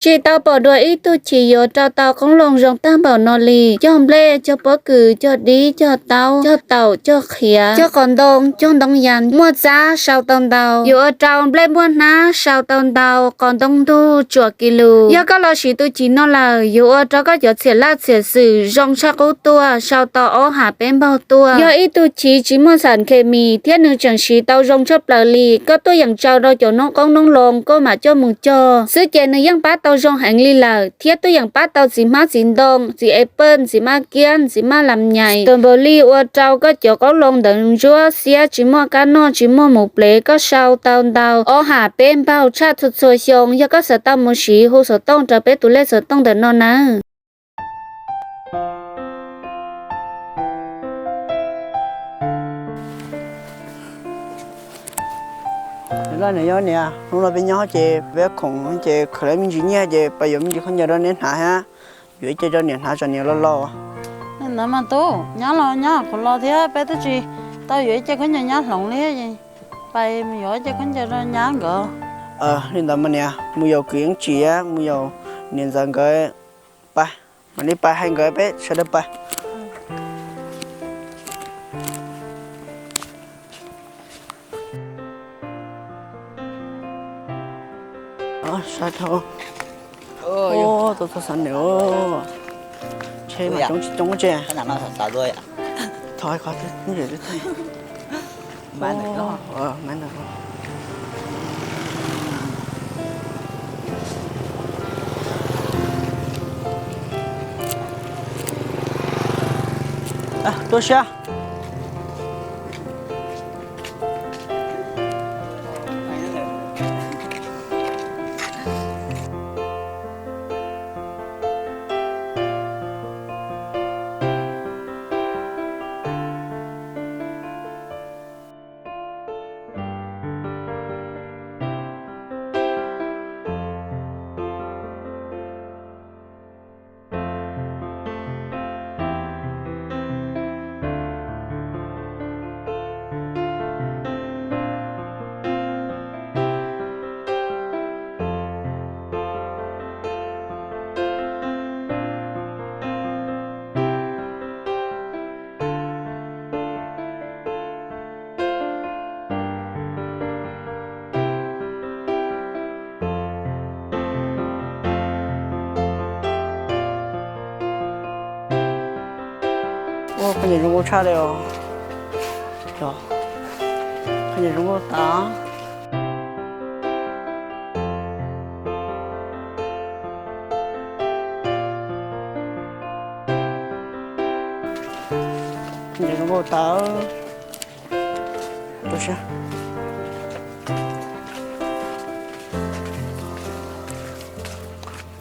Tsis tau pom dua ib tug chim yuav rau tau qoob loo zoo tag npaum no li. Cog nplej, cog pob kws, cog dib, cog taub, cog taum, cog qhiav, cog qos ntoo, cog ntoo yas, muaj txab sau tau ntau. Yuav ua rau nplej muaj hnab sau tau ntau, qos ntoo ntug tsuam kis lus. Yog koj los siv tus chim no lawm, yuav ua rau koj cov txhiam laj txhiam xwm zoo tshaj qub tuaj, sau tau ob ham peb npaug tuaj. Yog ib tug chim tsis muaj xam khes mis thiab nws tseem siv tau zoo tshaj plaws li, koj tuaj yeem tsaws rau cov noob qoob noob loo koj mam coj mus cog xwb ces nws yeej pab tau zoo heev li lawm, thiab tuaj yeem pab tau txiv hmab txiv ntoo, txiv apple, txiv maj kiab, txiv maj lam nyais, tus npaum li ua rau koj cov qoob loo ntawd ntsuab xiab tsis muaj kab noj tsis muaj mus plev, koj sau tau ntau ob ham peb npaug tshaj txhua txhua xyoo. Yog koj xav tau mus siv hu xov tooj rau peb tus lej xov tooj ntawm no nawb. Niam, hnub no peb nyob ces peb khoom ces khaws lawm me ntsis nyiaj ces pab yuav me ntsis khaub ncaws rau neb hnav thiab, yuav ib ce rau niam hnav tso niam los laus. Ntawd mas tub, nyab los nyab qhuav los thiab peb twb tsis tau yuav ib ce khaub ncaws nyab hloov li, pab mus yuav ib ce khaub ncaws rau nyab nkawd. Li ntawd mas niam, mus yaum kwv Yeeb Tsim, mus yaum niam ntxawm nkawd, pab, mam li pab hais nkawd peb sawv daws pab. Sab dhau. Tuaj txog xav nws, tsheb mas coob tsis coob tse. Thov qhov twb. Tuaj siab. Ua khaub ncaws zoo nkauj tshaj li os. Khaub ncaws zoo nkauj tas. Khaub ncaws zoo nkauj tas.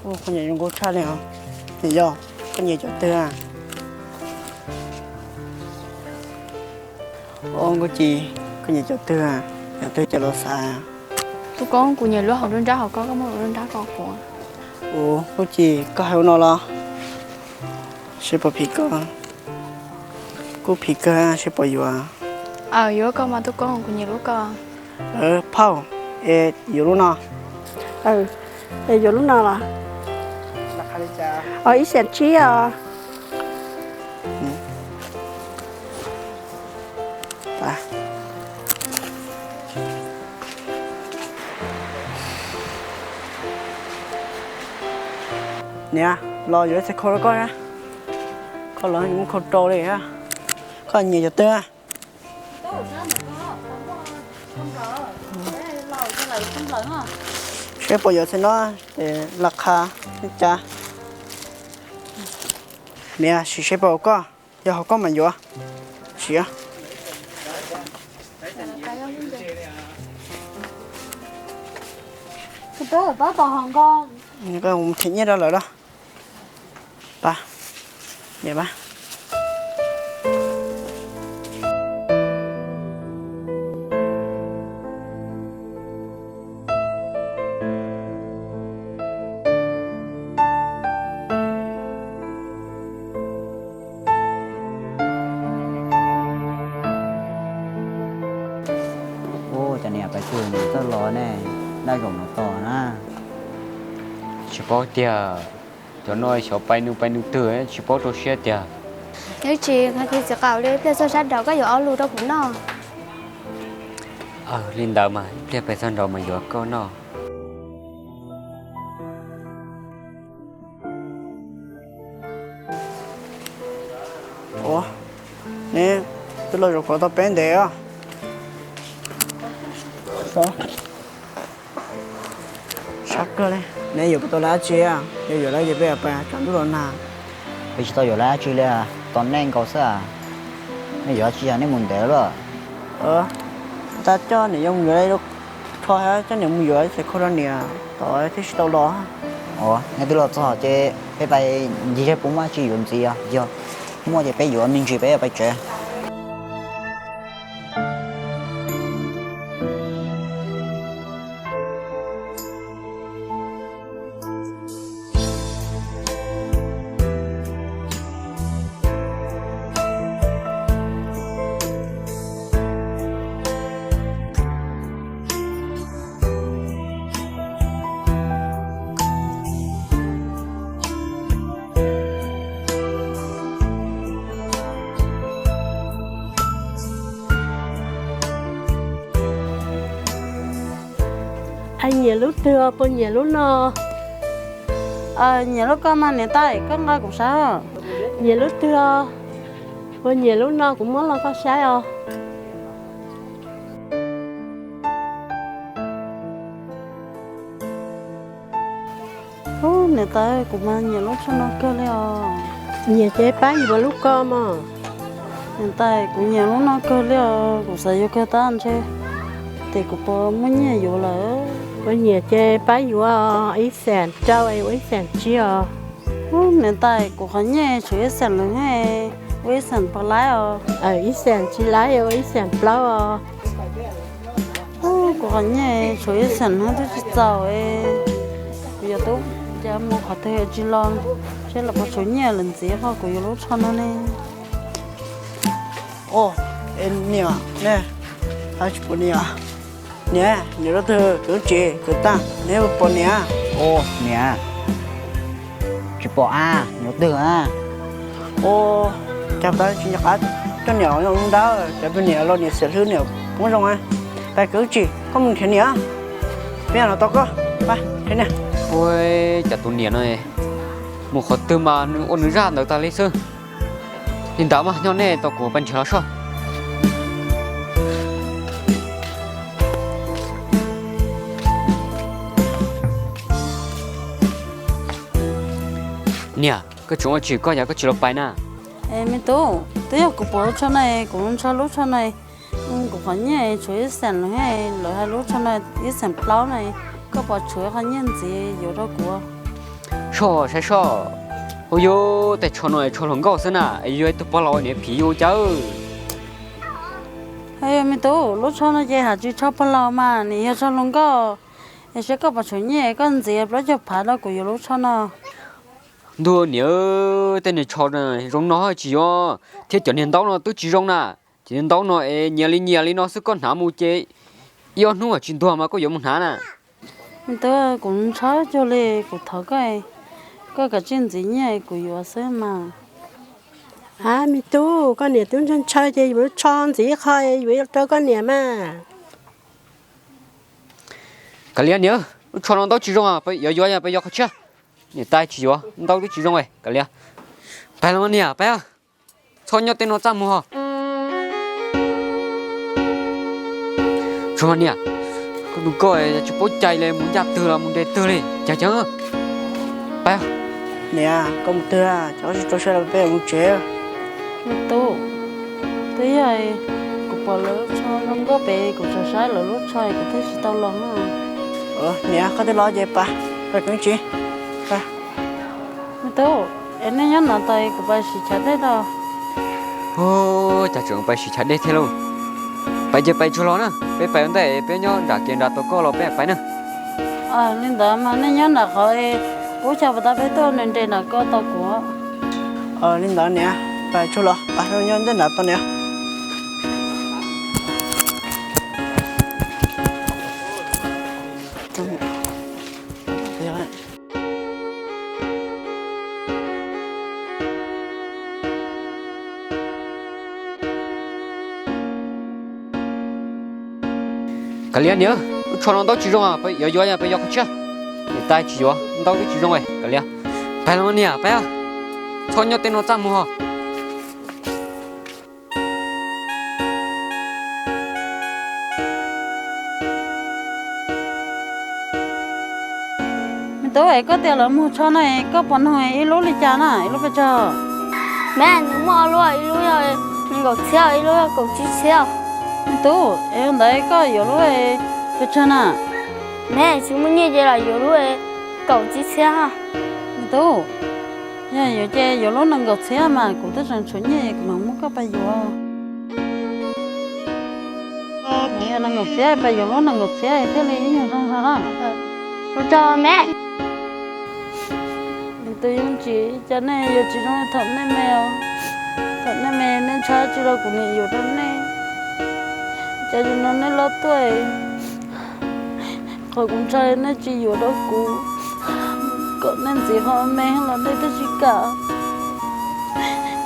Khaub ncaws zoo nkauj tshaj li os. Yog koj nyiam cov twg? Ua Nkauj Ci, koj nyiam cov twg? Cov twg ces los xav. Tub Koob, kuv nyiam lub hauv nruab nrab hauv koj, koj muab lub nruab nrab ko kuv. Ua Nkauj Ci, koj hais ua no los? Seb puas phim koj. Kuj phim kawg, seb puas yuav. Aw, yuav koj mas Tub Koob, kuv nyiam lub koj. Phauj, es yuav lub no? Es yuav lub no los? Ib xees tsib os. Niam, los yuav ib txhais khau rau koj. Koj los muab khau rau li. Koj nyiam cov twg? Seb puas yuav txhais no, ces laj qha li cas. Niam, sim seb puas haum koj, yog haum koj mas yuav. Sim. Them nyiaj rau lawm los? Pab, niam pab. Ua cas niam pais txog nws txawj los ne, daj zaum no tos na. Tsis Paub tiag, cov no xyov pais nws pais nws twg tsis paub rau siab tiag. Ib tsis nqhis txiv qaum li, ib pliag txog sab nraud koj yuav ob lus rau kuv noj. Li ntawd mas ib pliag pais txog nraud mas yuav koj noj. Ua, neb twb los zaum kov tau peb ntev os. Sab kawg li, neb yuav peb tau lawv dab tsi? Yog yuav lawv ces peb yuav pais tsaus ntuj los nag. Peb tsis tau yuav lawv dab tsi li, tos nej nkaus xwb. Nej yuav dab tsi nej mus ntev lawm. Tab coj niam yau mus yuav, tsho coj niam mus yuav ces kho rau niam tod thiaj tsis tau los. Ua, nej twb los txog ces peb pais ncig seb puas muaj dab tsi yuav ntxiv, yog muaj ces peb yuav, me ntsis peb yuav pais tsev. Nyiam lub twg os, puas nyiam lub no? Nyiam lub koj mas niam tais, koj nqa kuv saib. Nyiam lub twg os? Puas nyiam lub no, kuv muab los koj saib os. Niam tais, kuv mas nyiam lub tsho no kawg li os. Nyiam ces pab yuav lub ko mog. Niam tais, kuv nyiam lub no kawg li os, kuv xav yuav kawg tab ntshe ces kuv puas muaj nyiaj yuav lawm. Puas nyiam ces pab yuav ib xees rau ua ib xees tsib os. Niam tais, kuv qhov nyiaj tshuav ib xees lawm, ua ib xees plaub os. Ib xees tsib laib ua ib xees plaub os. Kuv qhov nyiaj tshuav ib xees no twb tsis txaus, kuv yuav tub cas mus qhov twg tsis los, seb lawv puas tshuav nyiaj lawm ntxiv qhov kuv yuav lub tsho no ne. Niam, niam, niam, niam lub twg, kwv tsis kwv tag, neb puas pom niam? Niam, tsis pom a, niam lub twg a? Ua, cas tas tsis nco qab coj niam nyob dab, cas peb niam los niam xiam hlwb niam poob zoo a. Pais kwv tsis, koj mus nrhiav niam, peb los tos koj, pais nrhiav niam. Ua, cas tus niam no mus qhov twg mas nws ua nws zaj ntawd tas li xwb. Li ntawd mas nyob nej tos kuv pais nrhiav los soj. Niam, koj tseem ua tsis koj yam koj tsis los pais na? Me tub, twb yog kuv pom lub tsho no, kuv ntshaw lub tsho no, kuv qhov nyiaj tshuav ib xees lawm, lawv hais lub tsho no ib xees plaub na, koj puas tshuav qhov nyiaj ntxiv yuav rau kuv? Soj, saib soj, ua yus tej tsho no tsho hluas nkauj xwb na, yog ib tug pog laus niam phim yus cas. Me tub, lub tsho no ces hais tsis tsho pog laus mas nws yog tsho hluas nkauj, es saib koj puas tshuav nyiaj koj ntxiv plaub caug phav rau kuv yuav lub tsho no. Ntuj niam, tej niag tsho zoo no tsis yuav, thiab cov niag ntaub no twb tsis zoo na. Cov niag ntaub no es nyias li nyias li no xwb, koj hnav mus ces ib ob hnub tsis ntuag mas koj yuav mus hnav na. Me tub, kuv ntshaw cuag li, kuv thov koj, koj kav tsij ntxiv nyiaj kuv yuav xwb mas. A, me tub, koj niam twb ntshaw ntshaw ces yuav lub tsho ntxiv ib qho yuav rau koj niam mas. Kav liam niam, lub tsho no ntaub tsis zoo, yuav yuav peb yuav qhov tshiab. Niam tais tsis yuav, ntaub twb tsis zoo, kav liam. Pais los niam, pais. Txhob nyob tej no txaj muag. Tsuag niam, koj tus koj tsis paub cai li, mus ncaj twg los mus nres twg li, cas cas. Pais. Niam, koj mus twg, tsis tso siab los peb mus tsev. Me tub, twb yog kuv pom lawv lub tsho zoo nkauj pem, kuv tseem saib lawv lub tsho kuv thiaj tsis tau los. Niam, koj twb los ces pais, pais kwv tsis. Me tub, es nej nyob no tos kuv pais siv chav dej tau. Cas tseem pais siv chav dej thiab lauj? Pais ces pais tsuag los na, peb pais ua ntej peb nyob nram kev nram tos koj los peb pais na. Li ntawd mas nej nyob nram qhov, kuv ua cas puas tas peb tuaj nres nram koj tos kuv. Li ntawd niam, pais tsuag los, pais nyob ntej nram tos niam. Ua, Kav liam niam, lub tsho no ntau tsis zoo, yuav yuav peb yuav qhov tshiab. Niam tais tsis yuav, ntau twb tsis zoo. Kav liam, peb los niam peb, txhob nyob tej no txaj muag. Me tub, es koj tias lawv muag tsho no, koj puas nug ib lub li cas na, ib lub pes tsawg? Me, nws muaj ob lub, ib lub yog nees nkaum txhiab, ib lub yog kaum tsib txhiab. Me tub, es ua ntawd koj yuav lub pes tsawg na? Me, tsis muaj nyiaj ces los yuav lub kaum tsib txhiab. Me tub, yog yuav ces yuav lub nees nkaum txhiab mas kuv twb tseem tshuav nyiaj, kuv mam muab koj pab yuav. Nees nkaum txhiab, pab yuav lub nees nkaum txhiab thiaj li ib nyuag zoo zog na. Ua tsaug me. Tus yooj tsim, cas nej yuav tsis zoo li thaum nej me os? Thaum nej me nej ntshai tsis los kuv niam yuav rau nej. Cas zaum no nej loj tuaj, qhov kuv ntshai nej tsis yuav rau kuv, kom nej ntxiv qhov me los nej twb tsis kam.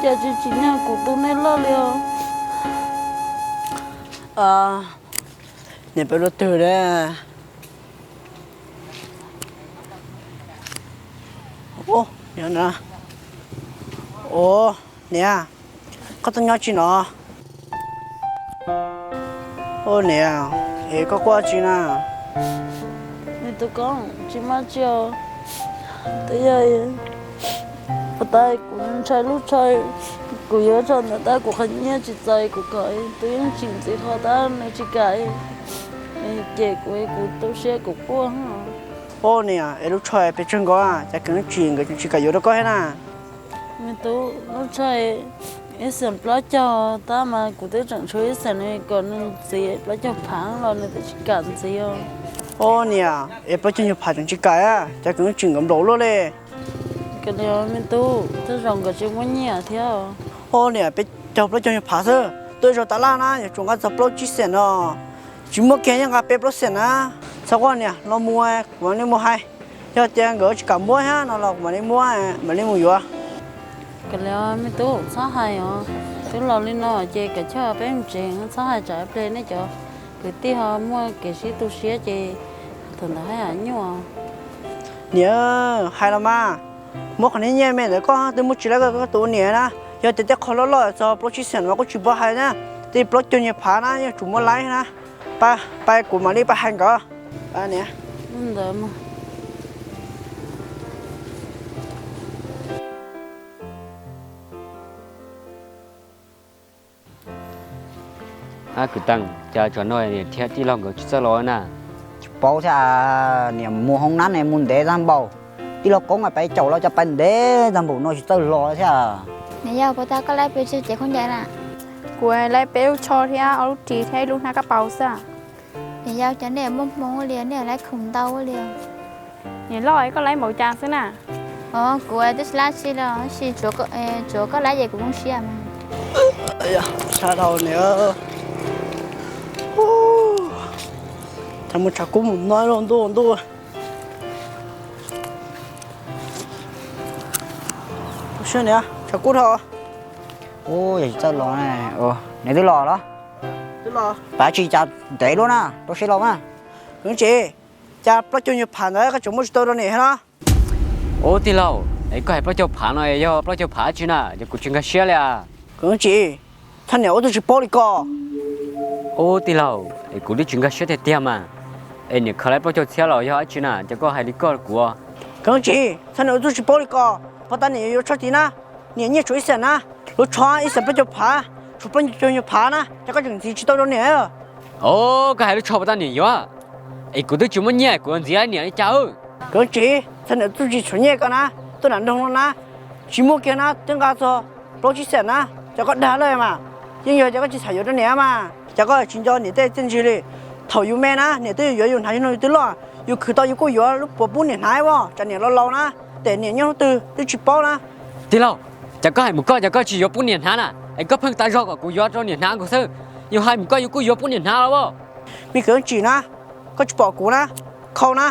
Cas tsis tsim nyog kuv tu nej loj li os? Niam peb lub twg ne? Ua, niam, koj tuaj nyob tsis no? Ua niam, es koj quaj tsi na? Nws tus koob tsis muaj tsi os. Twb yog puas tas kuv ntshai lub tsho, kuv yuav tsho ntawd tab kuv qhov nyiaj tsis txaus kuv kom tus yooj tsim ntxiv qhov tab nws tsis kam, ces kuv, kuv tu siab kuv quaj. Ua niam, es lub tsho pes tsawg nkaus, cas koj yooj tsim nkawd tsis kam yuav rau koj thiab na? Me tub, lub tsho ib xees plaub caug tab mas kuv twb tseem tshuav ib xees kom nws ntxiv plaub caug phav los nws twb tsis kam ntxiv os. Ua niam, es plaub caug nyuag phav tseem tsis kam, cas koj yooj tsim nkawd nplaum luaj li. Kav liam me tub, tej zaum nkawd tsis muaj nyiaj thiab. Ua niam, peb caug plaub caug nyuag phav xwb, tuaj ib zaug tas laj na yuav tsum nqa txog plaub tsib xees no. Tsis muaj kiag yeej nqa peb plaub xees na. Txhob quaj niam, los mus kuv mam li mus hais. Yog tias nkawd tsis kam muab thiab no los kuv mam li muab, mam li mus yuav. Kav liam me tub, txhob hais os. Twb los li no ces kav choj peb mus tsev, txhob hais tsam pliag nej cov kwv tij ho muaj kev sib tu siab ces thaum ntawd haj yam nyuaj. Niam, hais los mas, muab qhov niag nyiaj me ntawd koj twb muab tsis laib koj tus ua niam na. Yog tias tej qho loj loj txog plaub tsib xees mas kuj tsis npau hais na, tej plaub caug nyuag phav na yuav tsum muab laib na. Pab, pab kuv mam li pab hais nkawd. Ntawd Ab, kwv Teem, cas tsam no niam thiab tij laug nkawd tsis txawj los na? Tsis paub thiab, niam mus hoob nab ne mus ntev tag npaum. Tij laug Koob pais caum los cas pais ntev tag npaum no tsis txawj los thiab. Niam yau, puas tas koj laib pes tsawg cev khaub ncaws na? Kuv laib peb lub tsho thiab ob lub ris thiab ib lub hnab kab paus xwb. Niam yau, cas nej muaj hmoo ua li, nej laib khoom ntau ua li. Niam loj, koj laib npaum cas xwb na? Os, kuv twb tsis laib tsi los sis tsuav koj laib ces kuv zoo siab mas. Sab dhau niam. Tshav mus tshav kub mus no ntuj ntuj. Siab niam, tshav kub dhau. Ub, yog tsis txawj los, niam twb los los? Pab tsis cas ntev luaj na, rau siab los na. Kwv Tsim, cas plaub caug nyuag phav ntawd koj tseem muab tsis tau rau niam thiab no? Ub tij laug, es koj hais plaub caug phav no yog plaub caug phav dab tsi na, ces kuv tsis nkag siab li as. Kwv Tsim, txhob niam ua txuj tsis paub li ko. Ub tij laug, es kuv twb tsis nkag siab tiag tiag mas. Es niam khaws laib plaub caug txhiab los yog dab tsi na, ces koj hais li koj kuv. Kwv Tsim, txhob niam ua txuj tsis paub li ko. Puag ta niam yuav tsho tid na, niam nyiaj tshuav ib xees na, lub tsho ib xees plaub caug phav, tshuav plaub caug nyuag phav na, ces koj tseem ntxiv tsis tau rau niam. Os, koj hais lub tsho puag ta niam yuav, es kuv twb tsis muaj nyiaj kuv ntxiv niam li cas. Kwv Tsim, txhob niam ua txuj tsis tshuav nyiaj ko na, tuaj nram nroog no na, tsis muaj kiag na twb nqa txog plaub tsib xees na, ces koj dag lawm mas. Yeej yog tias koj tsis xav yuav rau niam mas, ces koj tsis nco niam tej txiaj ntsig li. Thaum yus me na niam twb yuav yus hnav yus noj yus twb loj, yus khwv tau yus kuj yuav lub puas pub niam hnav os, tsam niam laus laus na, ces niam nyob hnub twg twb tsis paub na. Tij laug, ces koj hais mus koj ces koj tsis yuav pub niam hnav na, es koj pheej tas zog kom kuv yuav rau niam hnav nkaus xwb. Yus hais mus koj yus kuj yuav pub niam hnav los as. Me Kwv Tsim na, koj tsis pom kuv na, khau na,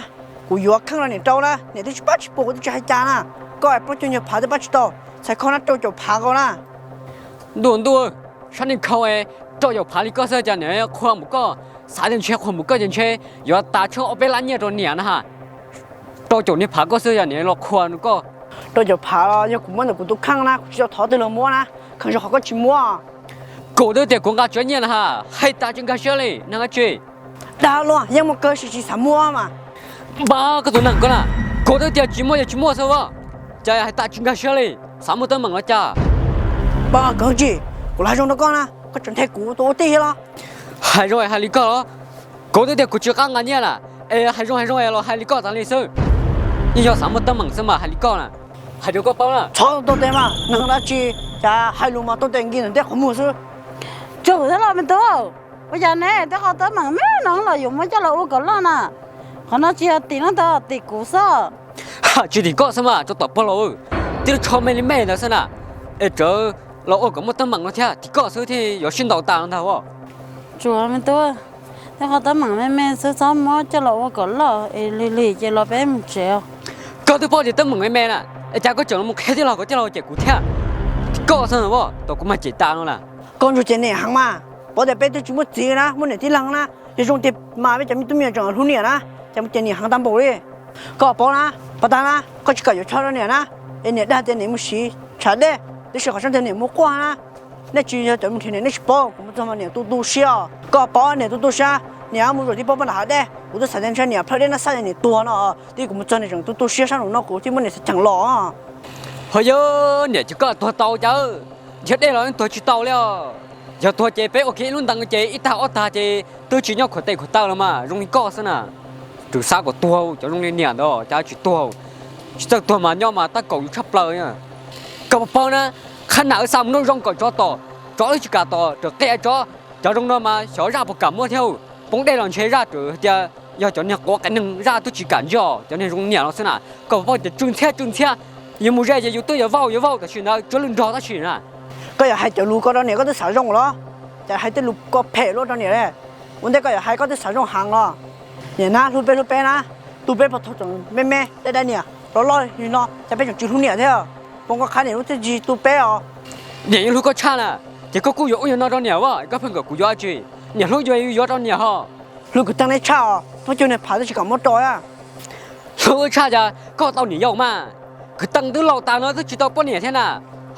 kuv yuav kheej rau niam rau na, niam twb tsis pab tsis pub kuv twb tsis hais cas na. Koj hais plaub caug nyuag phav twb pab tsis tau, txhais khau na rau caum phav nkaus na. Ntuj ntuj, sab neeg khau rau caum phav li koj xwb cas niam qhua mus koj Xav tias ntshe qhuas mus koj ces ntshe yuav tas tshuaj ob peb lab nyiaj rau niam na ha. Rau caum niag phav koj xwb yog niam los qhuas nws koj. Rau caum phav los yog kuv muab ntawm kuv tus kheej na, kuv tsis tau thov twg los muab na, kheej zoo qhov koj tsis muab. Kuv twb tias kuv nqa tsawv nyiaj na ha, hais tas tsis nkag siab li neeg dab tsi. Dag luaj, yeej muaj kawg, tsis tsis xav muab mas. Npab koj tus neeg koj na, kuv twb tias tsis muaj yog tsis muaj xwb as, cas hais tas tsis nkag siab li, xav muaj teeb meem los cas? Npab kawg tsis, kuv los hais zoo rau koj na, koj tseem nthe kuv tus ua tij los? Hais zoo hais li koj los? Kuv twb tias kuv tsis qab nqa nyiaj na, es hais zoo hais zoo los hais li koj tas li xwb. Yeej yog xav muaj teeb meem xwb mas hais li koj na. Hais rau koj paub na. Txhob tuaj tes mas, neeg dab tsi, cas hais lus mas tuaj tes nkis ntawm ntej qhov muag xwb. Tsuas thiab los me tub, ua cas ne, tej qhov teeb meem me no los yuav muab coj los ua kom loj na? Qhov no tsis yog tim no ntag, tim kuv xwb. Tsis tim koj xwb mas tso tom pog los, tib lub tsho me li me ntawd xwb na, es txawm los ua kom muaj teeb meem no thiab, tim koj xwb thiaj yuav sib ntaus tas ntag as. Tsuas me tub, tej qhov teeb meem me me xwb txhob muab coj los ua kom loj es lig lig ces los peb mus tsev. Koj twb paub tias teeb meem me me na, es cas koj tseem los mus qhia tij laug kom tij laug cem kuv thiab? Tim koj xwb as, tau kuv mag cem tas no na. Koj ntsuas cem niam heev mas, paub tias peb twb tsis muaj txiv na, muaj niam tij leeg na, yog zoo tiag mas peb cov me tub me nyuam tseem hlub niam na, cas mus cem niam heev tag npaum li. Koj paub na, paub tag na, koj tsis kam yuav tsho rau niam na, es niam dag tias niam mus siv tshav dej, tab sis qhov tseeb tiag niam mus quaj na. Nej tsis yog cov mus nrhiav niam nej tsis paub, kuv mus txog mas niam tu tu siab os. Koj paub niam tu tu siab, niam mus zaum tib pob pob nram hav dej, kuv twb xav tias ntshe niam plhaw dej nab xaj niam tuag no, twb kuv mus txog niam tseem tu tu siab sab nraum no kuv thiaj muab niam xav cheem los. Ho yog niam ces koj tuag tau cas, nrhiav dej los yeej tuag tsis tau li os. Yog tuag ces peb ua kiag ib lub ntees ces ib tag ob tag ces twb tsis nyob khuam tes khuam taw los mas zoo li koj xwb na. Tseem xav kom tuag cov zoo li niam ntawd cas tsis tuag, tsis txawj tuag mas nyob mas tab kaum yus tshaj plaws. Koj puas paub na, qhab nam wb xa mus noj zoo kom tsov tom, tsov twb tsis kam tom raws qia tsov, cov zoo no mas xyov zaj puas kam muab thiab. Poob dej los ntshe zaj raws tias yog cov niag quav qe neeg zaj twb tsis kam ntsog cov niag zoo niam no xwb na. Koj puas paub tias tsw ntxhiab tsw ntxhiab, yus mus ze ces yus twb yuav vau yuav vau tam sim ntawd tsuav lwj nrog tab sis na. Koj yuav hais cov lus ko rau niam koj twb xav zoo los? Cas hais tej lus ko phem luaj rau niam li? Ua ntej koj yuav hais koj twb xav zoo heev los? Niam na hlub peb hlub peb na, tu peb puag thaum tseem me me dai dai niam, los loj li no cas peb tseem tsis hlub niam thiab? Poob koj qhab niam lub txiaj ntsig tu peb os. Niam yeej hlub koj tshaj na, ces koj kuj yuav ua yam no rau niam as, koj pheej kom kuv yuav dab tsi? Niam hlub yuav yuav rau niam hos. Hlub kwv tij nej tshaj os, muab cuag niag phav twb tsis kam muab rau. Hlub tshaj cas koj tau niam yau mas, kwv tij twb laus tas no twb tsis tau poj niam thiab na.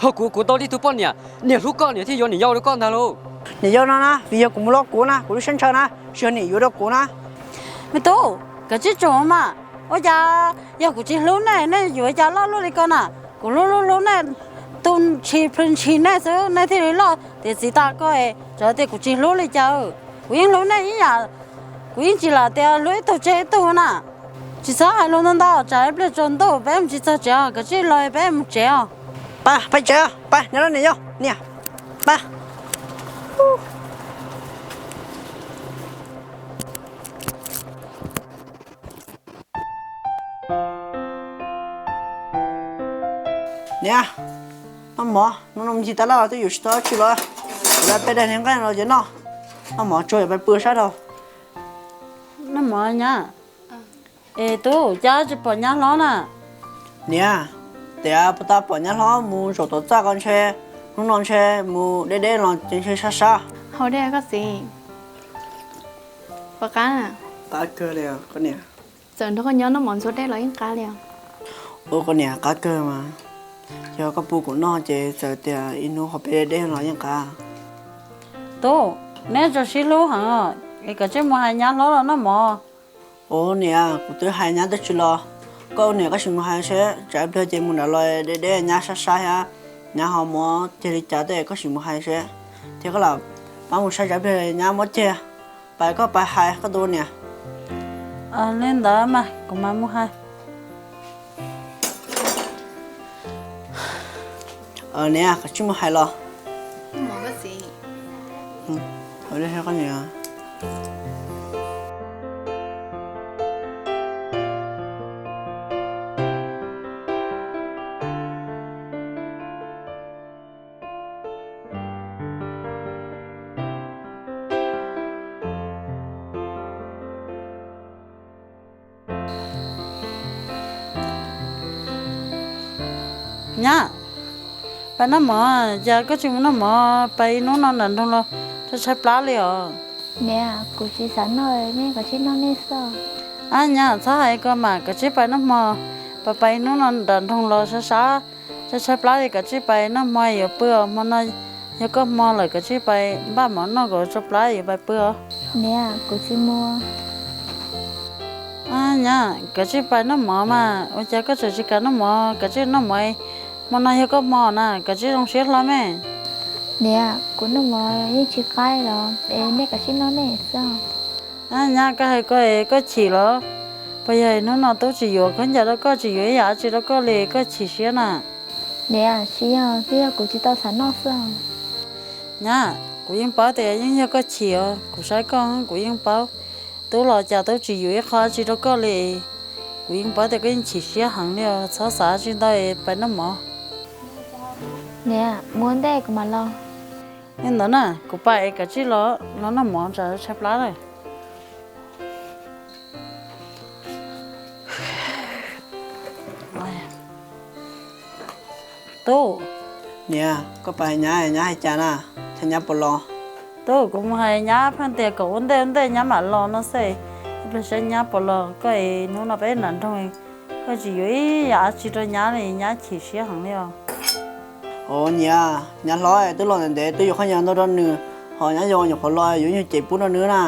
Ho kuv kuv tau tib tug poj niam, niam hlub koj niam thiaj yuav niam yau rau koj ntag lauj. Niam yau no na vim yog kuv mus loj kuv na, kuv lub siab ntshaw na, tsis yog niam yuav rau kuv na. Me tub, kav tsij tso mas, ua cas yog kuv tsis hlub nej, nej yuav cas loj luaj li ko na? Kuv hlub hlub hlub nej, tu ntshis plhws ntshis nej xwb nej thiaj li loj tiav txiv tas ko, txawm tias kuv tsis hlub li cas, kuv yeej hlub nej ib yam, kuv yeej tsis lam tias hlub ib tug tseg ib tug na. Tsis txhob hais lus ntau ntau, tsam ib pliag tsaus ntuj peb mus tsis txog tsev os, kav tsij los peb mus tsev os. Pab, pab tsev, pab nyob los niam yau, niam, pab. Niam, noj mov, hnub no me ntsis tas lawm twb yuav tsis tau dab tsi los, kuv da peb daim niag nqaij no ces noj, noj mov tsuag yuav pais pw sab rau. Noj mov nyab. Es tub, cas tsis pom nyab hlob na? Niam, tias puas tas pom nyab hlob mus zaum tom txaj ko ntshe, hnub no ntshe mus deb deb los ces ntshe sab sab. Haus dej koj txiv. Puas qab? Qab kawg li koj niam. Txawm nrog koj nyob noj mov ntxuav dej los yeej qab li os. Ua koj niam qab kawg mas, yog koj pub kuv noj ces txawm tias ib hnub ho peb deb deb los yeej qab. Tub, neb tseem sib hlub heev, es kav tsij mus hais nyab hlob los noj mov. Ua niam, kuv twb hais nyab twb tsis los, koj niam koj sim mus hais seb, tsam ib pliag ces mus nram los deb deb nyab sab sab thiab, nyab ho muab ceg li cas tej koj sim mus hais seb, thiab koj lam pab mus saib tsam ib pliag nyab muab ceg, pais koj pais hais koj tus niam. Li ntawd mas kuv mam mus hais. Niam, koj tsis mus hais los? Nyab, pais noj mov, cas koj tsis mus noj mov, pais ib hnub no nram nroog los tshaib tshaib plab li os. Niam, kuv tsis xav noj, nej kav tsij noj nej xwb. Ab nyab, txhob hais ko mas, kav tsij pais noj hmo, pais pais hnub no nram nroog los sab sab, tshaib tshaib plab li, kav tsij pais noj hmo yuav pw os. Hmo no yog koj hmo lawm, kav tsij pais npaj mov noj kom tsau plab yuav pais pw os. Niam, kuv tsis mus. Ab nyab, kav tsij pais noj mov mas, ua cas koj tseem tsis kam noj mov, kav tsij noj mov, hmo no yog koj hmo na, kav tsij zoo siab hlo me. Niam, kuv noj mov yeej tsis qaib los es nej kav tsij noj nej xwb. Ab nyab, koj hais ko es koj chim los? Puas yog hnub no tub tsis yuav khaub ncaws rau koj, tsis yuav ib yam dab tsi rau koj li koj chim siab na? Niam, tsis yog, twb yog kuv tsis tau xav noj xwb. Nyab, kuv yeej paub tias yeej yog koj chim os, kuv saib koj kuv yeej paub. Tub los cas tub tsis yuav ib qho dab tsi rau koj li. Kuv yeej paub tias koj yeej chim siab heev li os, txhob xav dab tsi ntau, pais noj mov. Niam, mus ua ntej kuv mam los. Li ntawd na, kuv pais es kav tsij los, los noj mov tsam tshaib plab lawm. Tub, niam, koj pais nyab, nyab hais cas na? Cas nyab puas los? Tub, kuv mus hais nyab pheej tias kom ua ntej ua ntej nyab mam los no xwb. Ib pliag saib nyab puas los, koj es hnub no peb nram nroog, koj tsis yuav ib yam dab tsi rau nyab li, nyab chim siab heev li os. Os niam, nyab hlob twb los ntev ntev twb yuav khaub ncaws ntau rau nws, ho nyab yuav nyuam qhuav los yuav nyuag cem pub rau nws na.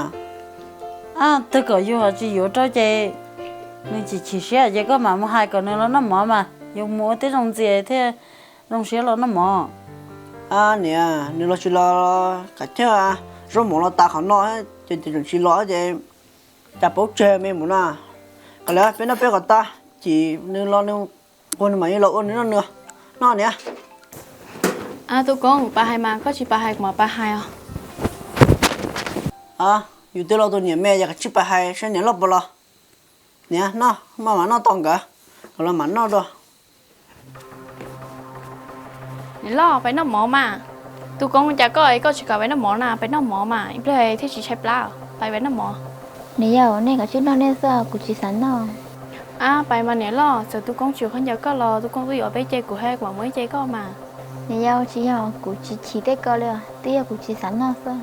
Ab, twb kom yus ho tsis yuav rau ces nws chim chim siab ces koj mam mus hais kom nws los noj mov mas, yus mus ua tib zoo ntxias thiaj zoo siab los noj mov. Ab niam, nws los tsis los, kav chawj zaub mov los tas qhov no, ces tseem tsis los ces cas paub tseg me mus na. Kom lawv peb noj peb kom tag, chim nws los nws quas nws mam li los ua nws noj nws. Noj niam. Tub Koob, pab hais mas, koj tsis pab hais kuv mam pab hais os. Yus twb los tus niam me ces kav tsij pab hais saib niam loj puas los. Niam, noj, maj mam noj tos nkawd, nkawd los mam noj dua. Niam loj, pais noj mov mas. Tub Koob, cas koj es koj tsis kam pais noj mov na, pais noj mov mas, ib pliag thiaj tsis tshaib plab, pais pais noj mov. Niam yau, nej kav tsij noj nej xwb, kuv tsis xav noj. Ab, pais mas niam loj, txawm Tub Koob tsis yuav khaub ncaws koj los Tub Koob twb yuav peb ce, kuv hais kuv mam mus ib ce koj mas. Niam yau, tsis yog kuv tsis chim tej ko li os, twb yog kuv tsis xav noj xwb.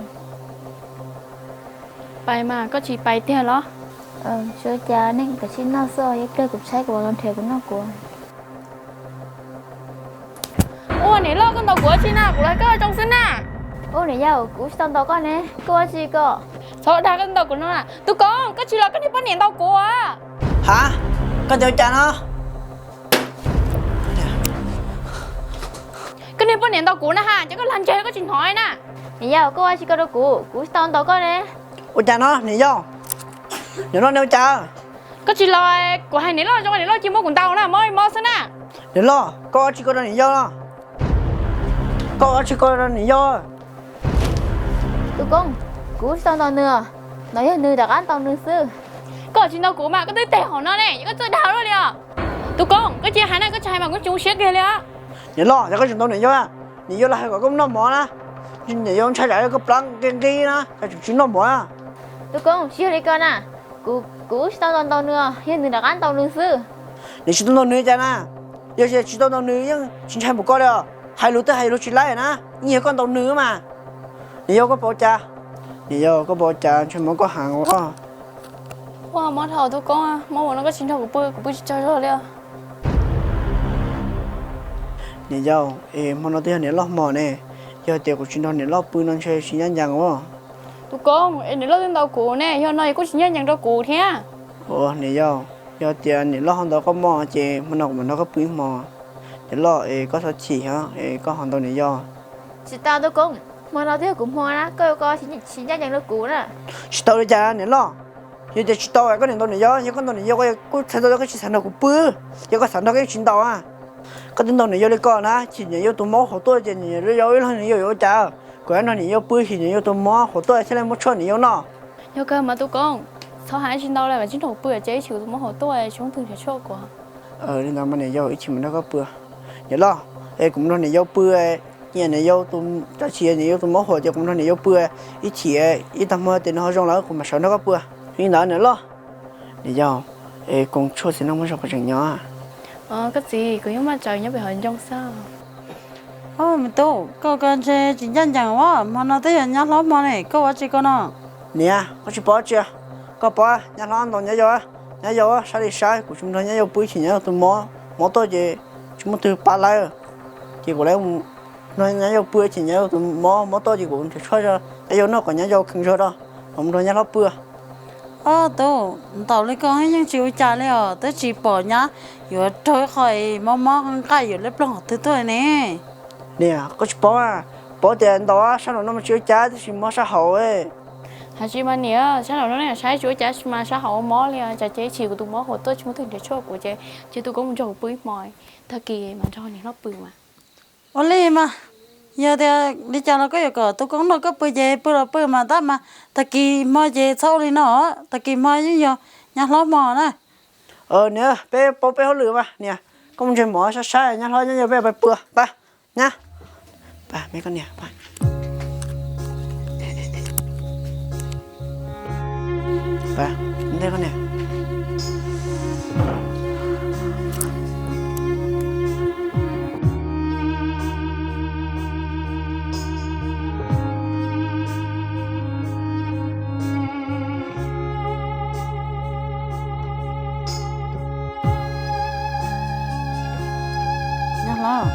Pais mas, koj tsis pais tiag los? Tsis ua cas, nej kav tsij noj xwb, ib pliag kuv tshaib kuv mam los nrhiav kuv noj kuv. Ua niam loj, koj ntaus kuv ua tsi na, kuv los koj zoo xwb na. Ua niam yau, kuv tsis tau ntaus koj ne, koj ua tsi ko? Txhob dag, koj ntaus kuv no na. Tub Koob, koj tsis los koj niag poj niam ntaus kuv as. Ha, koj tias ua cas no? Koj niag poj niam ntaus kuv na ha, ces koj lag ntseg koj tsis hnov na. Niam yau, koj ua tsi ko rau kuv, kuv tsis tau ntaus koj ne. Ua cas no niam yau? Niam loj, nej ua cas? Koj tsis los, kuv hais niam loj zoo, niam loj cia muab kuv ntaus na, mob mob xwb na. Niam loj, koj ua tsi ko rau niam yau no? Koj ua tsi ko rau niam yau? Tub Koob, kuv tsis tau ntaus nws, no yog nws rov qab ntaus nws xwb. Koj tsis ntaus kuv mas koj twb teg hauv no ne, koj txawj dag luaj li os. Tub Koob, koj cia hais na, koj tsis hais mas kuv tsis zoo siab kiag li os. Niam loj, yog koj tseem ntaus niam yau, niam yau los hais kom koj noj mov na, niam yau ntshai tsam koj plab nqi nqi na, koj tseem tsis noj mov na. Tub Koob, tsis yog li ko na, kuv tsis tau ntaus ntaus nws, yog nws rov qab ntaus nws xwb. Niam tsis tau ntaus nws cas na, yog tsis tau ntaus nws yeej tsis ntshai npaum ko li os, hais lus twb hais lus tsis laib na, yeej yog koj ntaus nws mas. Niam yau, koj pom cas? Niam yau, koj pom cas, ntshai mob koj heev os. Ua mob dhau Tub Koob, mob ua no koj tsis nrog kuv pw, kuv pw tsis tsaug zog li os. Niam yau, es hmo no twb yog niam loj hmo ne, yog tias kuv tsis nrog niam loj pw no ntshe tsis ncaj ncees os. Tub Koob, es niam loj twb ntaus kuv ne, yog no es kuj tsis ncaj ncees rau kuv thiab. Ua niam yau, yog tias niam loj ho ntaus koj moj ces hmo no kuv mam nrog koj pw ib hmo. Niam loj, es koj txhob chim os, es koj ho ntaus niam yau. Tsis tau Tub Koob, hmo no twb yog kuv hmo na, koj yuav ko tsis ncaj ncees rau kuv na. Tsis tau li cas niam loj? Yog tias tsis tau koj niam ntaus niam yau, yog koj ntaus niam yau kuj txhais tau koj tsis xav nrog kuv pw, yog koj xav nrog koj yeej tsis ntaus. Koj twb ntaus niam yau li ko na, chim niam yau tus mob hauv tuaj ces niam yau ib leeg niam yau yuav ua cas? Kuv nrog niam yau pw chim niam yau tus mob hauv tuaj thiaj li muab tshuaj niam yau noj. Yog kawg mas Tub Koob, txhob hais tsis ntau li, mam tsis nrog kuv pw ces ib chim tus mob hauv tuaj tsis muaj twg nrhiav tshuaj kuv. Li ntawd mas niam yau, ib chim mam nrog koj pw. Niam loj, es kuv mus nrog niam yau pw, niam yau tus, tab sis niam yau tus mob hauv ces kuv mus nrog niam yau pw, ib chim ib tag hmo tias nws ho zoo lawm kuv mam sawv nrog koj pw. Li ntawd niam loj. Niam yau, es koom tshuaj txiv neej muaj zoo koj tseem nyob? Koj txiv, kuv yeej muaj tsav nyob pem hauv ncoo xwb. Me tub, koj ko ntshe tsis ncaj ncees os, hmo no twb yog nyab hlob hmo ne, koj ua tsi ko no? Niam, koj tsis pom tsi? Koj pom nyab hlob ntaus nyab yau, nyab yau sab li sab, kuv tsis mus nrog nyab yau pw ces nyab yau tus mob, mob tuaj ces tsis muaj twg pab lawv, ces kuv mus nrog nyab yau pw ces nyab yau tus mob, mob tuaj ces kuv nrhiav tshuaj rau nyab yau noj kom nyab yau kheev zog rau, kuv mus nrog nyab hlob pw. Ob tug ntaus li ko yeej tsis ua cas li os, twb tsis pom nyab yuav raug qhov mob mob nqaij yuav liab ploog qhov twg tuaj ne. Niam, koj tsis paub, paub tias ntaus sab nraum no mas tsis ua cas, tab sis mob sab hauv. Hais tsis mas niam, sab nraum no nej saib tsis ua cas, tab sis mas sab hauv mob li, cas ces ib chim kuv tus mob hauv tuaj tsis muaj twg nrhiav tshuaj kuv ces cia tus koob mus nrog kuv pw ib hmos, tag kis mas nrog niam hlob pw mas. Ua li mas, yog tias li cas los koj yuav kom tus koob nrog koj pw ces pw los pw mas tab mas tag kis hmo ces txhob ua li no, tag kis hmo yeej yog nyab hlob hmo na. Niam, peb paub peb hauj lwm mas niam, koj mus ntseg mov sab sab, nyab hlob nyab yau peb pais pw, pab nyab, pab me koj niam, pab ntej koj niam. Nyab hlob,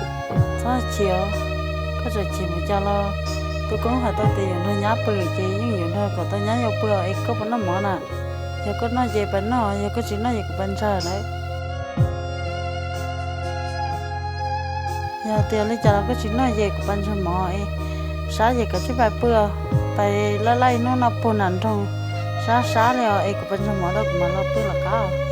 txhob chim, koj tseem chim mus cas los, tus koob hais tau tias yuav nrog nyab pw ces yeej yuav nrog kom tau nyab yau pw es koj puas noj mov na? Yog koj noj ces pais noj, yog koj tsis noj ces kuv pais ntsawg lawm. Yog tias li cas los koj tsis noj ces kuv pais ntsawg mov es, sab ces koj tsij pais pw, pais laij laij ib hnub noj puag nram nroog, sab sab li os es kuv pais ntsawg mov rau kuv mam los pw lawm qab.